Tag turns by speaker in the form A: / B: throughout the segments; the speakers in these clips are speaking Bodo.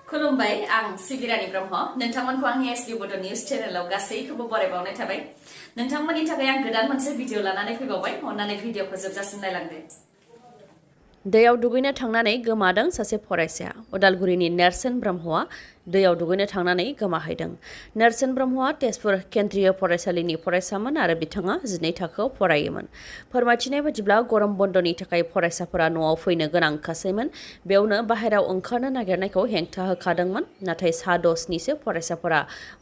A: खुलुमबाय आं सिबिरानि ब्रह्म नोंथांमोनखौ आंनि SBBodoNews चेनेलाव गासैखौबो बरायबावनाय थाबाय नोंथांमोननि थाखाय आं गोदान मोनसे भिडिअ लानानै फैबावबाय अन्नानै भिडिअखौ जोबजासिम नायलांदो दैयाव दुगैनो थांनानै गोमादों सासे फरायसाया उदालगुरिनि नेरसोन ब्रह्मआ दैयाव दुगैनो थांनानै गोमाहैदों नेरसोन ब्रह्मआ तेजपुर केन्द्रीय फरायसालिनि फरायसामोन आरो बिथाङा 12 थाखोआव फरायोमोन फोरमायथिनाय बायदिब्ला गरम बन्दनि थाखाय फरायसाफोरा न'आव फैनो गोनांखासैमोन बेयावनो बाहेरायाव ओंखारनो नागिरनायखौ हेंथा होखादोंमोन नाथाय सा 10निसो फरायसाफोरा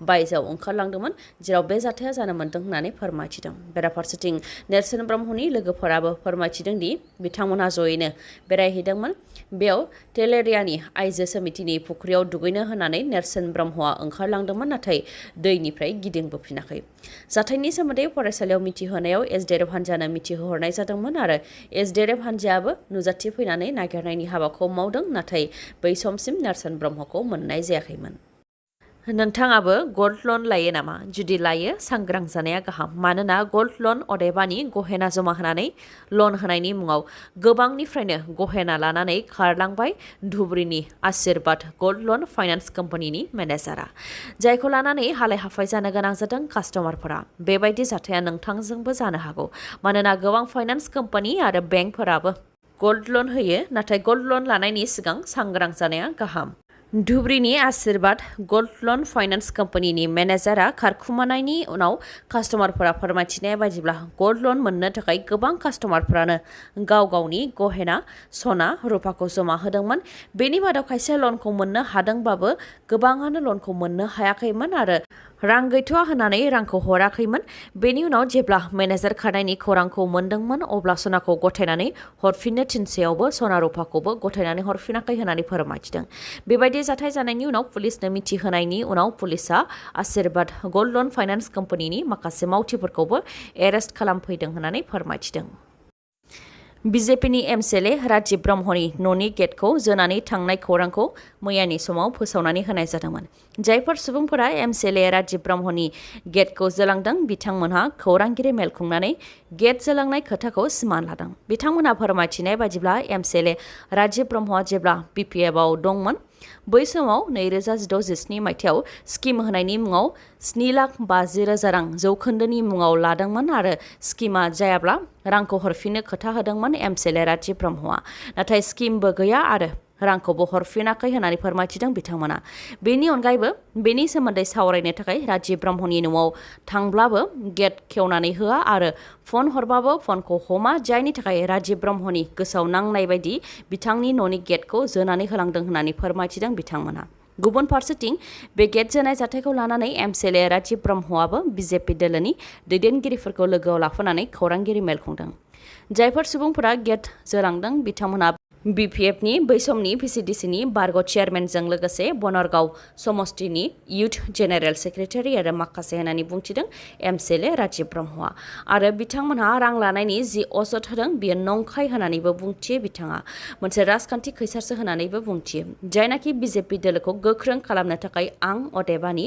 A: बायजोआव ओंखारलांदोंमोन जेराव बे जाथाया जानो मोन्दों होननानै फोरमायथिदों बेराफारसेथिं नेरसोन ब्रह्मनि लोगोफोराबो फोरमायथिदों दि बिथांमोनहा जयैनो बेरायहैदोंमोन बेयाव टेलेरियानि आइजो समितिनि फुख्रियाव दुगैनो होननानै नेरसोन ब्रह्मआ ओंखारलांदोंमोन नाथाय दैनिफ्राय गिदिंबोफिनाखै जाथायनि सोमोन्दै फरायसालियाव मिथिहोनायाव SBDF हान्जानो मिथिहोहरनाय जादोंमोन आरो SBDF हान्जायाबो नुजाथि फैनानै नागिरनायनि हाबाखौ मावदों नाथाय बै समसिम नेरसोन ब्रह्मखौ मोननाय जायाखैमोन नोंथाङाबो गल्ड लन लायो नामा जुदि लायो सांग्रां जानाया गाहाम मानोना गल्ड लन अदेबानि गहेना जमा होनानै लन होनायनि मुङाव गोबांनिफ्रायनो गहेना लानानै खारलांबाय धुबुरीनि आशीर्बाद गल्ड लन फाइनान्स कम्पानिनि मेनेजारा जायखौ लानानै हालाय हाफाय जानो गोनां जादों कास्टमारफोरा बेबायदि जाथाया नोंथांजोंबो जानो हागौ मानोना गोबां फाइनान्स कम्पानि आरो बेंकफोराबो गल्ड लन होयो नाथाय गल्ड लन लानायनि सिगां सांग्रां जानाया गाहाम धुबुरीनि आशीर्बाद गल्ड लन फाइनान्स कम्पानिनि मेनेजारा खारखुमानायनि उनाव कास्टमारफोरा फोरमायथिनाय बायदिब्ला गल्ड लन मोननो थाखाय गोबां कास्टमारफोरानो गाव गावनि गहेना सना रुपाखौ जमा होदोंमोन बेनि मादाव खायसे लनखौ मोननो हादोंबाबो गोबाङानो लनखौ मोननो हायाखैमोन आरो रां गैथ'आ होननानै रांखौ हराखैमोन बेनि उनाव जेब्ला मेनेजार खारनायनि खौरांखौ मोनदोंमोन अब्ला सनाखौ गथायनानै हरफिननो थिनसेयावबो सना रुपाखौबो गथायनानै हरफिनाखै होननानै फोरमायथिदों बेबायदि जाथाय जानायनि उनाव पुलिसनो मिथिहोनायनि उनाव पुलिसा आशीर्बाद गल्ड लन फाइनान्स कम्पानिनि माखासे मावथिफोरखौबो एरेस्ट खालामफैदों होननानै फोरमायथिदों BJPनि MCLA राजीब ब्रह्मनि न'नि गेटखौ जोनानै थांनाय खौरांखौ मैयानि समाव फोसावनानै होनाय जादोंमोन जायफोर सुबुंफोरा MCLA राजीब ब्रह्मनि गेटखौ जोलांदों बिथांमोनहा खौरांगिरि मेल खुंनानै गेट जोलांनाय खोथाखौ सिमान लादों बिथांमोनहा फोरमायथिनाय बायदिब्ला MCLA राजीब ब्रह्मआ जेब्ला BPFआव दंमोन बै समाव 2016-17 मायथाइयाव स्किम होनायनि मुङाव 7,50,000 रां जौखोन्दोनि मुङाव लादोंमोन आरो स्किमा जायाब्ला रांखौ हरफिननो खोथा होदोंमोन MCLA राजीब ब्रह्मआ नाथाय स्किमबो गैया आरो रांखौबो हरफिनाखै होननानै फोरमायथिदों बिथांमोना बेनि अनगायैबो बेनि सोमोन्दै सावरायनो थाखाय राजीब ब्रह्मनि न'आव थांब्लाबो गेट खेवनानै होआ आरो फन हरबाबो फनखौ हमा जायनि थाखाय राजीब ब्रह्मनि गोसोआव नांनाय बायदि बिथांनि न'नि गेटखौ जोनानै होलांदों होननानै फोरमायथिदों बिथांमोना गुबुन फारसेथिं बे गेट जोनाय जाथायखौ लानानै MCLA राजीब ब्रह्मआबो BJP दोलोनि दैदेनगिरिफोरखौ लोगोआव लाफानानै खौरांगिरि मेल खुंदों जायफोर सुबुंफोरा गेट जोलांदों बिथांमोना BPFनि बै समनि VCDCनि बारग' चेयारमेनजों लोगोसे बनरगाव समष्टिनि इउथ जेनेरेल सेक्रेटारि आरो माखासे होननानै बुंथिदों MCLA राजीब ब्रह्मआ आरो बिथांमोनहा रां लानायनि जि अजद होदों बियो नंखाय होननानैबो बुंथियो बिथाङा मोनसे राजखान्थि खैसारसो होननानैबो बुंथियो जायनाखि BJP दोलोखौ गोख्रों खालामनो थाखाय आं अदेबानि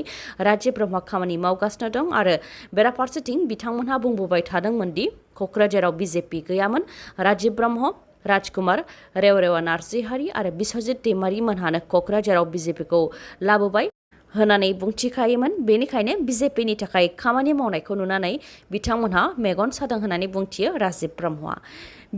A: राजीब ब्रह्मआ खामानि मावगासिनो दं आरो बेराफारसेथिं बिथांमोनहा बुंबोबाय थादोंमोन दि क'क्राझाराव BJP गैयामोन राजीब ब्रह्म राजकुमार रेवरेवा नार्जिहारि आरो बिस्वजित दैमारि मोनहानो क'क्राझाराव BJPखौ लाबोबाय होननानै बुंथिखायोमोन बेनिखायनो BJPनि थाखाय खामानि मावनायखौ नुनानै बिथांमोनहा मेगन सादों होननानै बुंथियो राजीब ब्रह्मआ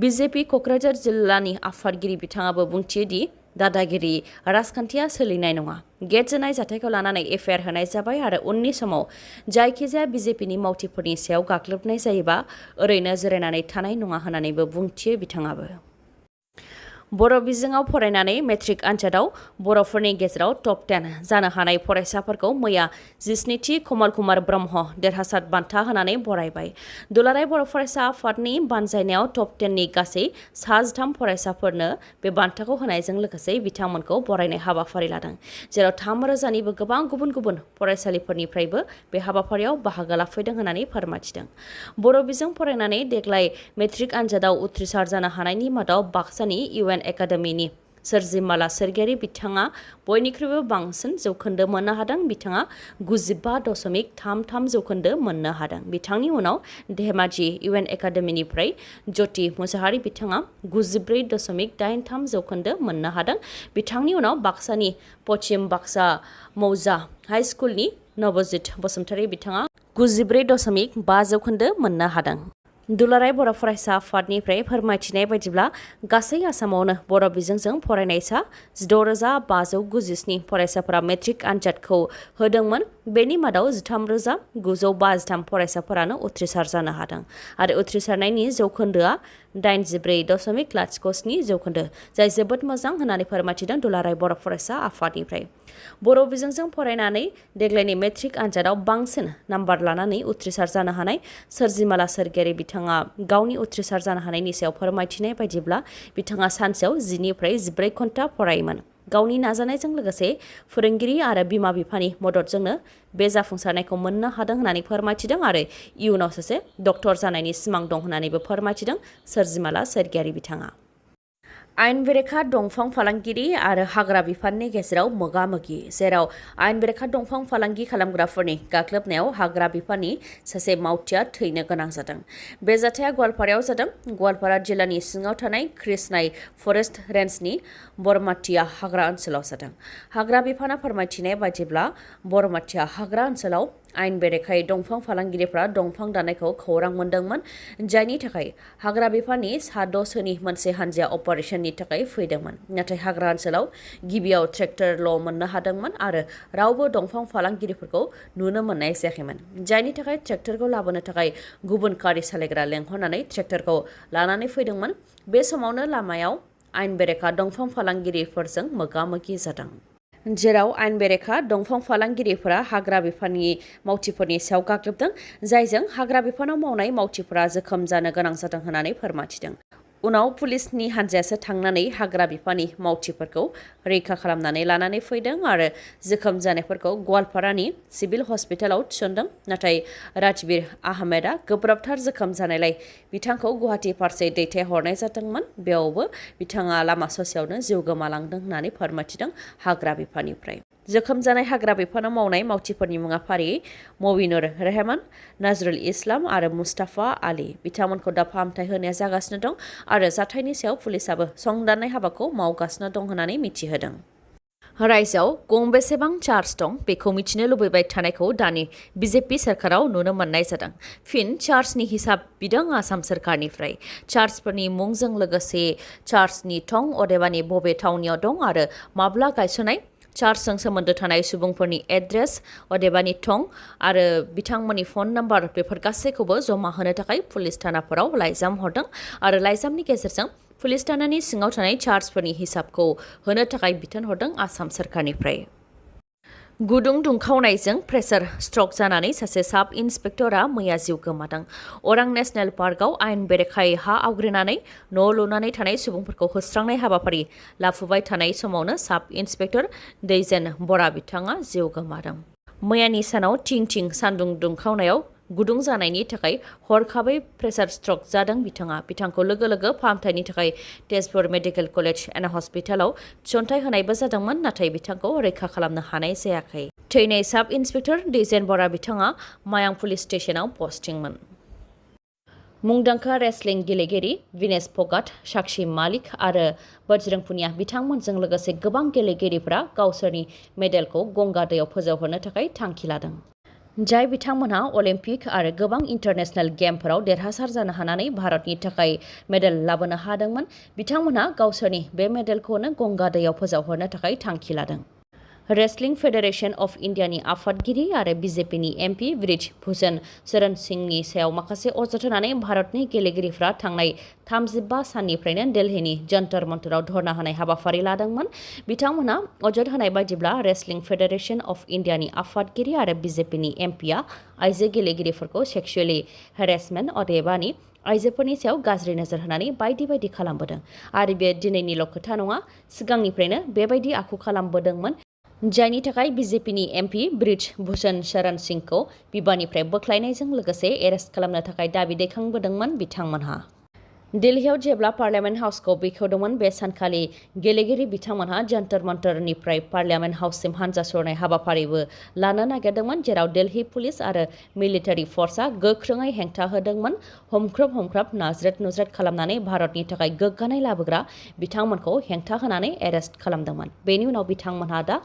A: BJP क'क्राझार जिल्लानि आफादगिरि बिथाङाबो बुंथियो दि दादागिरि राजखान्थिया सोलिनाय नङा गेट जोनाय जाथायखौ लानानै FIR होनाय जाबाय आरो उननि समाव जायखिजाया BJPनि मावथिफोरनि सायाव गाग्लोबनाय जायोबा ओरैनो जिरायनानै थानाय नङा होननानैबो बुंथियो बिथाङाबो बर' बिजोङाव फरायनानै मेट्रिक आनजादाव बर'फोरनि गेजेराव टप 10 जानो हानाय फरायसाफोरखौ मैया 17थि कमल कुमार ब्रह्म देरहासार बान्था होनानै बरायबाय दुलाराय बर' फरायसा आफादनि बानजायनायाव टप 10नि गासै 13 फरायसाफोरनो बे बान्थाखौ होनायजों लोगोसे बिथांमोनखौ बरायनाय हाबाफारि लादों जेराव 3,000निबो गोबां गुबुन गुबुन फरायसालिफोरनिफ्रायबो बे हाबाफारियाव बाहागो लाफैदों होननानै फोरमायथिदों बर' बिजों फरायनानै देग्लाय मेट्रिक आनजादाव उथ्रिसार जानो हानायनि मादाव बाक्सानि UN एकाडेमिनि
B: सोरजिमाला सोरगियारि बिथाङा बयनिख्रुइबो बांसिन जौखोन्दो मोननो हादों। बिथाङा 95.33 जौखोन्दो मोननो हादों। बिथांनि उनाव धेमाजि इउएन एकाडेमिनिफ्राय ज्योति मुसाहारि बिथाङा 94.83 जौखोन्दो मोननो हादों। बिथांनि उनाव बाक्सानि पश्चिम बाक्सा मौजा हाई स्कुलनि नवजित बसुमतारी बिथाङा 94.5 जौखोन्दो मोननो हादों। दुलाराय बर' फरायसा आफादनिफ्राय फोरमायथिनाय बायदिब्ला गासै आसामावनो बर' बिजोंजों फरायनाय सा 16,597 फरायसाफोरा मेट्रिक आनजादखौ होदोंमोन। बेनि मादाव 13,953 फरायसाफोरानो उथ्रिसार जानो हादों आरो उथ्रिसारनायनि जौखोन्दोआ 84.07 जौखोन्दो, जाय जोबोद मोजां होननानै फोरमायथिदों दुलाराय बर' फरायसा आफादनिफ्राय। बर' बिजोंजों फरायनानै देग्लायनि मेट्रिक आनजादाव बांसिन नाम्बार लानानै उथ्रिसार जानो हानाय सोरजिमाला सोरगियारि बिथाङा गावनि उथ्रिसार जानो हानायनि सायाव फोरमायथिनाय बायदिब्ला बिथाङा सानसेयाव 10 निफ्राय 14 घन्टा फरायोमोन। गावनि नाजानायजों लोगोसे फोरोंगिरि आरो बिमा बिफानि मददजोंनो बे जाफुंसारनायखौ मोननो हादों होननानै फोरमायथिदों आरो इयुनाव सासे डक्टर जानायनि सिमां दं होननानैबो फोरमायथिदों सोरजिमाला सोरगियारि बिथाङा। आयेन बेरेखा दंफां फालांगिरि आरो हाग्रा बिफाननि गेजेराव मोगा-मोगि, जेराव आयेन बेरेखा दंफां फालांगि खालामग्राफोरनि गाग्लोबनायाव हाग्रा बिफाननि सासे मावथिया थैनो गोनां जादों। बे जाथाया गवालपारायाव जादों। गवालपारा जिल्लानि सिङाव थानाय कृष्णाई फरेस्ट रेन्जनि बरमाटिया हाग्रा ओनसोलाव जादों। हाग्रा बिफाना फोरमायथिनाय बायदिब्ला बरमाटिया हाग्रा ओनसोलाव आयेन बेरेखायै दंफां फालांगिरिफ्रा दंफां दाननायखौ खौरां मोनदोंमोन, जायनि थाखाय हाग्रा बिफाननि सा 6 मोनसे हानजाया अपारेशननि थाखाय फैदोंमोन। नाथाय हाग्रा ओनसोलाव गिबियाव ट्रेक्टरल' मोननो हादोंमोन आरो रावबो दंफां फालांगिरिफोरखौ नुनो मोननाय जायाखैमोन, जायनि थाखाय ट्रेक्टरखौ लाबोनो थाखाय गुबुन गारि सालायग्रा लेंहरनानै ट्रेक्टरखौ लानानै फैदोंमोन। बे समावनो लामायाव आयेन बेरेखा दंफां फालांगिरिफोरजों मोगा-मोगि जादों, जेराव आयेन बेरेखा दंफां फालांगिरिफोरा हाग्रा बिफाननि मावथिफोरनि सायाव गाग्लोबदों, जायजों हाग्रा बिफानाव मावनाय मावथिफोरा जोखोम जानो गोनां जादों होननानै फोरमायथिदों। उनाव पुलिसनि हानजायासो थांनानै हाग्रा बिफाननि मावथिफोरखौ रैखा खालामनानै लानानै फैदों आरो जोखोम जानायफोरखौ गवालपारानि सिभिल हस्पिटालाव थिसनदों। नाथाय राजबीर आहमेदआ गोब्राबथार जोखोम जानायलाय बिथांखौ गुवाहाटी फारसे दैथायहरनाय जादोंमोन। बेयावबो बिथाङा लामा ससेयावनो जिउ गोमालांदों होननानै फोरमायथिदों हाग्रा बिफाननिफ्राय। जोखोम जानाय हाग्रा बिफानाव मावनाय मावथिफोरनि मुङा फारियै मविनुर रहमान, नजरुल इस्लाम आरो मुस्ताफा आली। बिथांमोनखौ दा फाहामथाय होनाया जागासिनो दं आरो जाथायनि सायाव पुलिसाबो संदाननाय हाबाखौ मावगासिनो दं होननानै मिथिहोदों। रायजोआव गंबेसेबां चार्ज दं बेखौ मिथिनो लुबैबाय थानायखौ दानि बिजेपि सोरखाराव नुनो मोननाय जादों। फिन चार्जनि हिसाब बिदों आसाम सोरखारनिफ्राय। चार्जफोरनि मुंजों लोगोसे चार्जनि थं, अदेबानि बबे थावनियाव दं आरो माब्ला गायसननाय, चार्जजों सोमोन्दो थानाय सुबुंफोरनि एड्रेस, अदेबानि थं आरो बिथांमोननि फन नाम्बार, बेफोर गासैखौबो जमा होनो थाखाय पुलिस थानाफोराव लाइजाम हरदों आरो लाइजामनि गेजेरजों पुलिस थानानि सिङाव थानाय चार्जफोरनि हिसाबखौ होनो थाखाय बिथोन हरदों आसाम सोरखारनिफ्राय। गुदुं दुंखावनायजों प्रेसार स्ट्रक जानानै सासे साब इन्सपेक्टरा मैया जिउ गोमादों। अरां नेशनेल पार्कआव आयेन बेरेखायै हा आवग्रिनानै न' लुनानै थानाय सुबुंफोरखौ होस्रांनाय हाबाफारि लाफुबाय थानाय समावनो साब इन्सपेक्टर दैजेन बरा बिथाङा जिउ गोमादों। मैयानि सानाव थिं थिं सान्दुं दुंखावनायाव गुदुं जानायनि थाखाय हरखाबै प्रेसार स्ट्रक जादों बिथांखौ लोगो लोगो फाहामथायनि थाखाय तेजपुर मेडिकेल कलेज एन्ड हस्पिटालाव थिसनथाय होनायबो जादोंमोन, नाथाय बिथांखौ रैखा खालामनो हानाय जायाखै। थैनाय साब इन्सपेक्टर दैजेन बरा बिथाङा मायां पुलिस स्टेशनाव पस्टिंमोन। मुंदांखा रेसलिं गेलेगिरि विनेश फोगाट, साक्षी मालिक आरो बजरंग पुनिया बिथांमोनजों लोगोसे गोबां गेलेगिरिफोरा गावसोरनि मेडेलखौ गंगा दैयाव फोजावहरनो थाखाय थांखि लादों, जाय बिथांमोनहा अलिम्पिक आरो गोबां इन्टारनेशनेल गेमफोराव देरहासार जानो हानानै भारतनि थाखाय मेडेल लाबोनो हादोंमोन। बिथांमोनहा गावसोरनि बे मेडेलखौनो गंगा दैयाव फोजावहरनो थाखाय थांखि लादों। रेसलिं फेडारेशन अफ इन्डियानि आफादगिरि आरो बिजेपिनि एमपि ब्रिज भूषण शरण सिंहनि सायाव माखासे अजद होनानै भारतनि गेलेगिरिफ्रा थांनाय 35 साननिफ्रायनो दिल्लीनि जन्तर मन्तराव धरना होनाय हाबाफारि लादोंमोन। बिथांमोनहा अजद होनाय बायदिब्ला रेसलिं फेडारेशन अफ इन्डियानि आफादगिरि आरो बिजेपिनि एमपिआ आइजो गेलेगिरिफोरखौ सेक्सुवेलि हेरेसमेन्ट, अदेबानि आइजोफोरनि सायाव गाज्रि नोजोर होनानै बायदि बायदि खालामबोदों आरो बे दिनैनिल' खोथा नङा, सिगांनिफ्रायनो बेबायदि आखु खालामबोदोंमोन, जायनि थाखाय बिजेपिनि एमपि ब्रिज भूषण शरण सिंहखौ बिबाननिफ्राय बोख्लायनायजों लोगोसे एरेस्ट खालामनो थाखाय दाबि दैखांबोदोंमोन बिथांमोनहा। दिल्लीयाव जेब्ला पार्लियामेन्ट हाउसखौ बेखेवदोंमोन बे सानखालि गेलेगिरि बिथांमोनहा जन्तर मन्तरनिफ्राय पार्लियामेन्ट हाउससिम हानजा सरनाय हाबाफारिबो लानो नागिरदोंमोन जेराव दिल्ली पुलिस आरो मिलिटारि फर्सआ गोख्रोङै हेंथा होदोंमोन हमख्रब नाज्रेद नुज्रेद खालामनानै भारतनि थाखाय गोग्गानाय लाबोग्रा बिथांमोनखौ हेंथा होनानै एरेस्ट खालामदोंमोन। बेनि उनाव बिथांमोनहा दा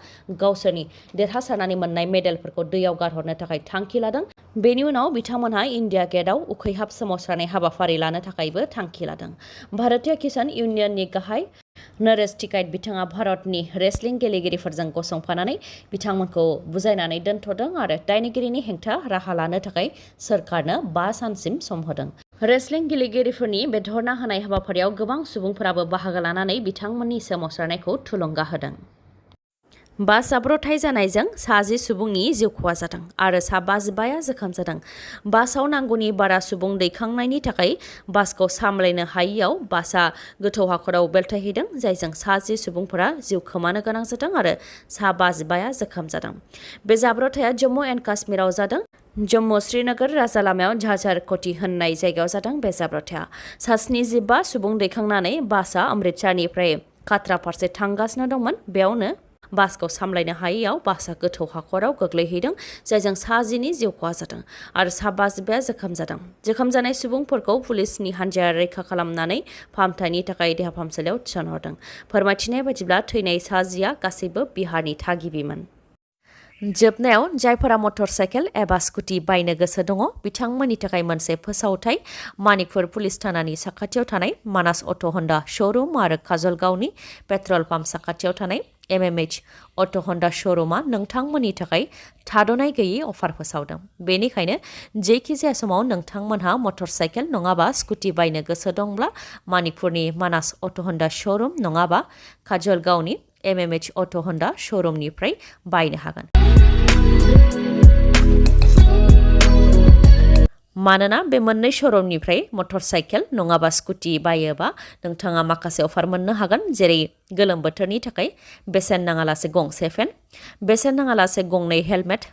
B: गावसोरनि देरहासारनानै मोननाय मेडेलफोरखौ दैयाव गारहरनो थाखाय थांखि लादों। बेनि उनाव बिथांमोनहा इंडिया गेटआव उखैहाब सोमावसारनाय हाबाफारि लानो थाखायबो थांखि लादों। भारतीय किसान इउनियननि गाहाय नरेश टिकाइट बिथाङा भारतनि रेसलिं गेलेगिरिफोरजों गसंफानानै बिथांमोनखौ बुजायनानै दोनथ'दों आरो दायनिगिरिनि हेंथा राहा लानो थाखाय सोरखारनो 5 सानसिम सम होदों। रेसलिं गेलेगिरिफोरनि बे धर्ना होनाय हाबाफारियाव गोबां सुबुंफोराबो बाहागो लानानै बिथांमोननि सोमावसारनायखौ थुलुंगा होदों। बास जाब्रथाय जानायजों 10 सुबुंनि जिउ खहा जादों आरो 52 जोखोम जादों। बासआव नांगौनि बारा सुबुं दैखांनायनि थाखाय बासखौ सामलायनो हायैयाव बासआ गोथौ हाखराव बेलथायहैदों जायजों 10 सुबुंफोरा जिउ खोमानो गोनां जादों आरो 52 जोखोम जादों। बे जाब्रथाया जम्मु एन्ड काश्मीराव जादों। जम्मु श्रीनगर राजा लामायाव झाझार कोटी होननाय जायगायाव जादों बे जाब्रथाया। 75 सुबुं दैखांनानै बासआ अमृतसरनिफ्राय काटरा फारसे थांगासिनो दंमोन। बेयावनो बासखौ सामलायनो हायैयाव बासआ गोथौ हाखराव गोग्लैहैदों जायजों 10 जिउ खहा जादों आरो 52 जोखोम जादों। जोखोम जानाय सुबुंफोरखौ पुलिसनि हान्जाया रैखा खालामनानै फाहामथायनि थाखाय देहा फाहामसालियाव थिसनहरदों। फोरमायथिनाय बायदिब्ला थैनाय 10 गासैबो बिहारनि थागिबिमोन। जोबनायाव जायफोरा मटर साइकेल एबा स्कुटि बायनो गोसो दङ बिथांमोननि थाखाय मोनसे फोसावथाय। मानिकपुर पुलिस थानानि साखाथियाव थानाय मानास अट' हन्डा श'रुम आरो काजलगावनि पेट्रल पाम्प साखाथियाव थानाय MMH अट' हन्डा श'रुमा नोंथांमोननि थाखाय थाद'नाय गैयै अफार फोसावदों। बेनिखायनो जेखि जाया समाव नोंथांमोनहा मटर साइकेल नङाबा स्कुटि बायनो गोसो दंब्ला मानिकपुरनि मानास अट' हन्डा श'रुम नङाबा काजलगावनि MMH अट' हन्डा श'रुमनिफ्राय बायनो हागोन। मानोना बे मोननै श'रुमनिफ्राय मटर साइकेल नङाबा स्कुटि बायोबा नोंथाङा माखासे अफार मोननो हागोन जेरै गोलोम बोथोरनि थाखाय बेसेन नाङालासे गंसे फेन, बेसेन नाङालासे गंनै हेलमेट,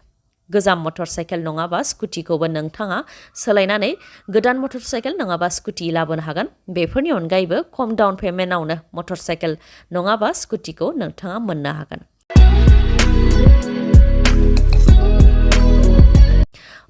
B: गोजाम मटर साइकेल नङाबा स्कुटिखौबो नोंथाङा सोलायनानै गोदान मटर साइकेल नङाबा स्कुटि लाबोनो हागोन। बेफोरनि अनगायैबो खम डाउन पेमेन्टआवनो मटर साइकेल नङाबा स्कुटिखौ नोंथाङा मोननो हागोन।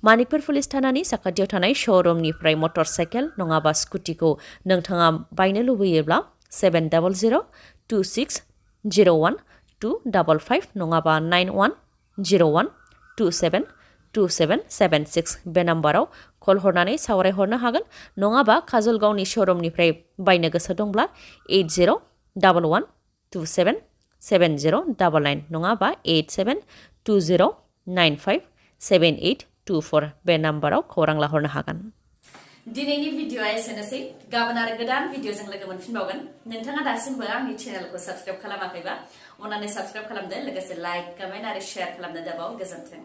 B: मानिकपुर पुलिस थानानि साखाथियाव थानाय श'रुमनिफ्राय मटर साइकेल नङाबा स्कुटिखौ नोंथाङा बायनो लुबैयोब्ला 70026012555 नङाबा 9101272776 बे नाम्बाराव कल हरनानै सावरायहरनो हागोन। नङाबा काजलगावनि श'रुमनिफ्राय बायनो गोसो दंब्ला 8011277099 नङाबा 8720957824 बे नाम्बाराव खौरां लाहरनो हागोन।
A: दिनैनि भिडिअ'आ एसेनोसै। गाबोन आरो गोदान भिडिअ'जों लोगो मोनफिनबावगोन। नोंथाङा दासिमबो आंनि चेनेलखौ साबस्क्राइब खालामाखैबा अन्नानै साबस्क्राइब खालामदो, लोगोसे लाइक, कमेन्ट आरो शेयार खालामनो दाबाव। गोजोन्थों।